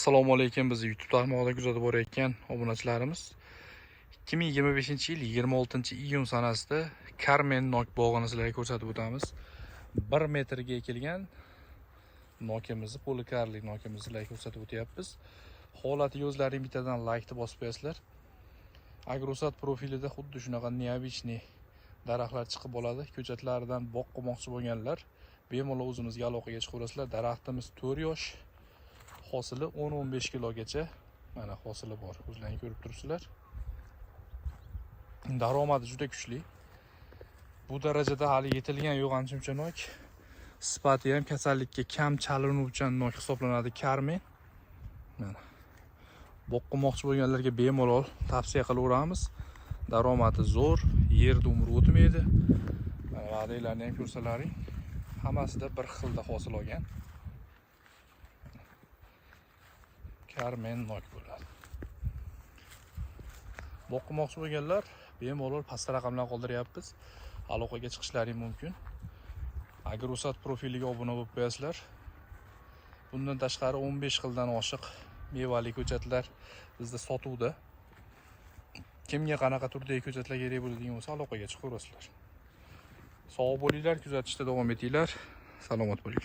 Assalomu alaykum, bizni YouTube tarmog'ida kuzatib borayotgan obunachilarimiz. 2025-yil 26-iyun sanasida Karmen nok bog'ini sizlarga ko'rsatib o'tamiz. 1 metrga ekilgan nokimizni, полукарлик nokimizni sizlarga ko'rsatib o'tyapmiz. Holatiga o'zlaring bittadan laykni bosib qo'yasizlar. Agrosat profilida xuddi shunaqa необычный daraxtlar chiqib bo'ladi. Ko'chatlaridan bog' qilmoqchi bo'lganlar bemalol o'zimizga aloqaga chiqaverasizlar. Daraxtimiz 4 yosh. Hosili 10-15 kilogacha mana hosili bor, o'zlaring ko'rib turibsizlar. Daromadi juda kuchli. Bu darajada hali yetilgan yo'q ancha-muncha nok. Sifati ham kasallikka kam chalinuvchan nok hisoblanadi Karmen. Mana, bog' qilmoqchi bo'lganlarga bemalol tavsiya qilaveramiz. Daromadi zo'r, yerda umri o'tmaydi. Mana, va'dalarni ham ko'rsalaring, hammasida bir xilda hosil olgan Karmen nok bo'ladi. Bog' qilmoqchi bo'lganlar bemalol, pastda raqamlar qoldiryapmiz. Aloqaga chiqishlaring mumkin. Agrosat profiliga obuna bo'lib qo'yasizlar. Bundan tashqari 15 xildan oshiq mevali ko'chatlar bizda sotuvda. Kimga qanaqa turdagi ko'chatlar kerak bo'ladigan bo'lsa, aloqaga chiqaverasizlar. Sog' bo'linglar, kuzatishda davom etinglar. Salomat bo'linglar.